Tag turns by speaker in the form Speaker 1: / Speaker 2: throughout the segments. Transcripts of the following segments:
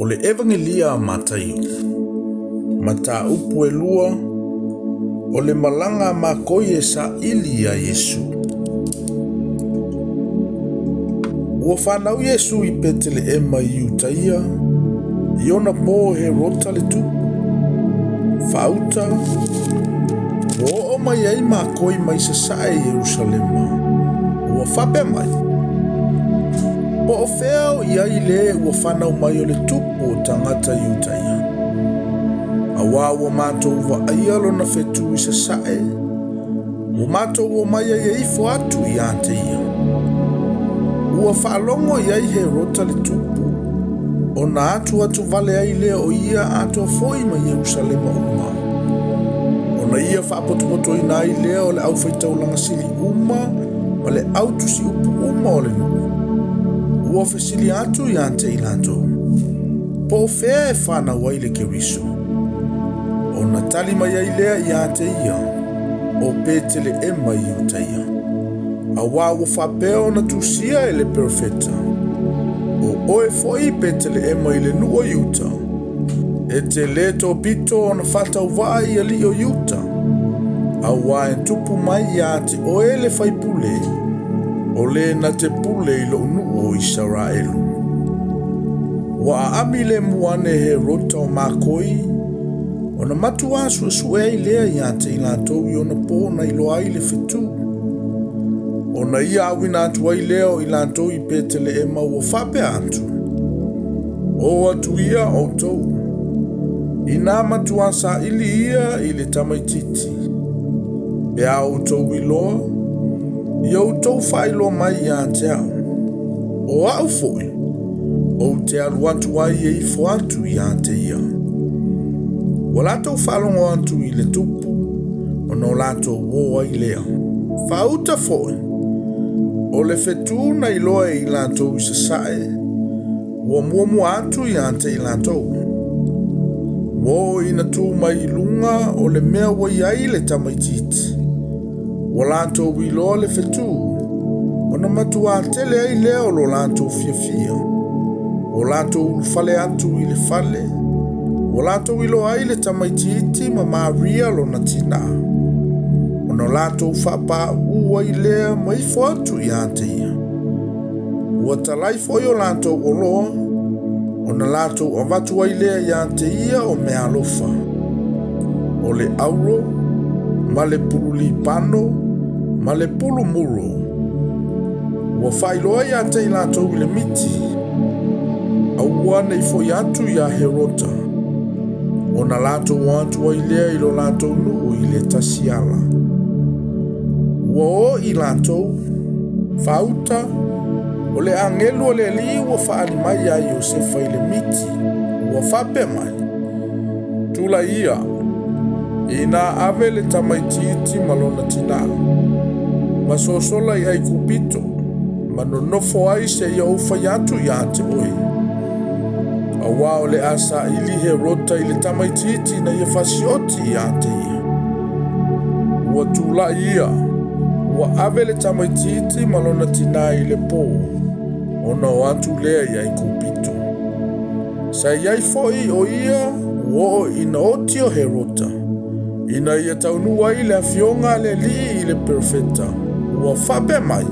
Speaker 1: O le Evagelia a Mataio, mataupu e 2, o le malaga a makoi e saili iā Iesu. Ua fanau Iesu i Peteleema i Iutaia, i ona po o Herota le tupu. Faauta, ua oo mai ai makoi mai sasae i Ierusalema, ua faapea mai, Po o fea o i ai le ua fanau mai o le tupu o tagata Iutaia? Auā ua matou vaaia lona fetu i sasae, ua matou omai ai e ifo atu ia te ia. Ua faalogo i ai Herota le tupu, ona atuatu vale ai lea o ia atoa foi ma Ierusalema uma. Ona ia faapotopotoina ai lea o le aufaitaulaga sili uma ma le au tusiupu uma o le nuu. Ua fesili atu ia te i latou, Po o fea e fanau ai le Keriso? Ona tali mai ai lea ia te ia, O Peteleema i Iutaia. Auā ua faapea ona tusia e le perofeta, O oe foi Peteleema i le nuu o Iuta, e te lē topito ona faatauvaa i alii o Iuta, auā e tupu mai ia te oe le faipule, o le na te pule i lo'u nuu o Isaraelu. Ua aami lemu ane Herota o makoi, ona matuā suesue ai lea ia te i latou i ona po na iloa ai le fetū. Ona ia auina atu ai lea o i latou i Peteleema ua faapea atu, O atu ia outou, inā matuā saili ia i le tamaitiiti, pe a outou iloa, ia outou faailoa mai ia te au. O au foi, ou te alu atu ai e ifo atu ia te ia. Ua latou faalogo atu i le tupu, ona o latou o ai lea. Faauta foi, o le fetū na iloa e i latou i sasae, ua muamua atu ia te i latou. Ua oo ina tu mai i luga o le mea ua i ai le tamaitiiti. Ua latou iloa le fetū, ona matuā tele ai lea o lo latou fiafia. Ua latou ulufale atu i le fale, ua latou iloa ai le tamaitiiti ma Maria lona tinā. Ona latou faapauu ai lea ma ifo atu ia te ia. Ua talai foi o latou oloa, ona latou avatu ai lea ia te ia o meaalofa, o le auro, ma le pulu lipano, ma le pulu muro. Ua faailoa ia te i latou i le miti, aua ne i foi atu iā Herota, ona latou o atu ai lea i lo latou nuu i le tasi ala. Ua o i latou, faauta, o le agelu o le Alii ua faaali mai iā Iosefa i le miti, ua faapea mai, Tulai ia, inā ave le tamaitiiti ma lona tinā, ma sosola i Aikupito, ma nonofo ai seia ou fai atu ia te oe. Auā o le a saili Herota i le tamaitiiti ina ia fasioti ia te ia. Ua tulai ia, ua ave le tamaitiiti ma lona tinā i le po, ona o atu lea i Aikupito. Sa i ai foi o ia ua oo ina oti o Herota, ina ia taunuu ai le afioga a le Alii i le perofeta, ua faapea mai,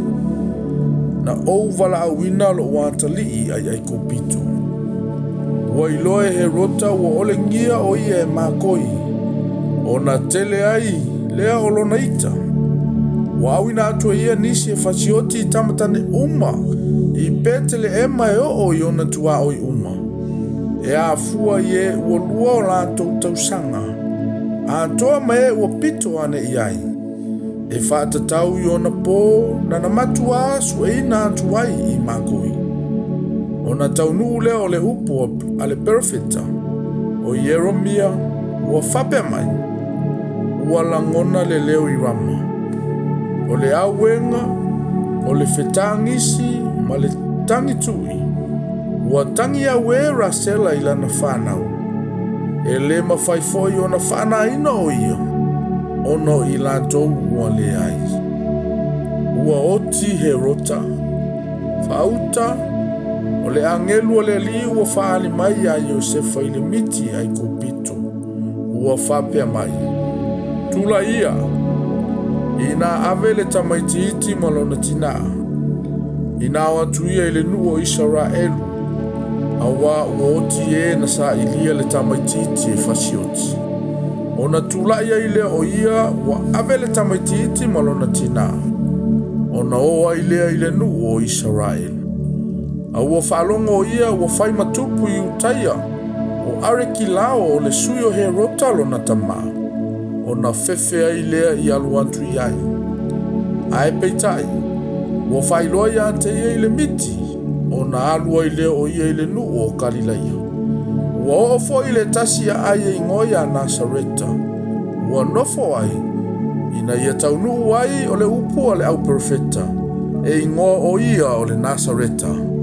Speaker 1: Na ou valaauina lou atalii ai Aikupito. Ua iloa e Herota ua olegia o ia e makoi, ona tele ai lea o lona ita. Ua auina atu e ia nisi e fasioti i tamatane uma i Peteleema e oo i ona tuaoi uma, e afua i e ua 2 o latou tausaga, atoa ma e ua pito ane i ai, e faatatau i ona po na na matuā sueina atu ai i makoi. Ona taunuu lea o le upu a le perofeta o Ieromia ua faapea mai, Ua lagona le leo i Rama, o le auega, o le fetagisi ma le tagitui, ua tagi auē Rasela i lana fanau, e lē mafai foi ona faanāina o ia, ona o i latou ua leai. Ua oti Herota, faauta, o le O le agelu a le Alii ua faaali mai iā Iosefa i le miti Aikupito, ua faapea mai, Tulaia, ina ave le tamaitiiti ma lona tinā, ina o atu ia i le nuu o Isaraelu, auā ua oti e na sailia le tamaitiiti e fasioti. Ona tula'i ai lea o ia ua ave le tamaitiiti ma lona tinā, ona o ai lea i le nuu o Isaraelu. A ua faalogo o ia ua fai ma tupu i Iutaia o Arekilao o le sui o Herota lona tamā, ona fefe ai lea i alu atu i ai. Ae peitai, ua faailoa ia te ia i le miti, ona alu ai lea o ia i le nuu o Kalilaia. Ua oo foi i le tasi aai e igoa ia Nasareta, ua nofo ai, ina ia taunuu ai o le upu a le auperofeta, e igoa o ia o le Nasareta.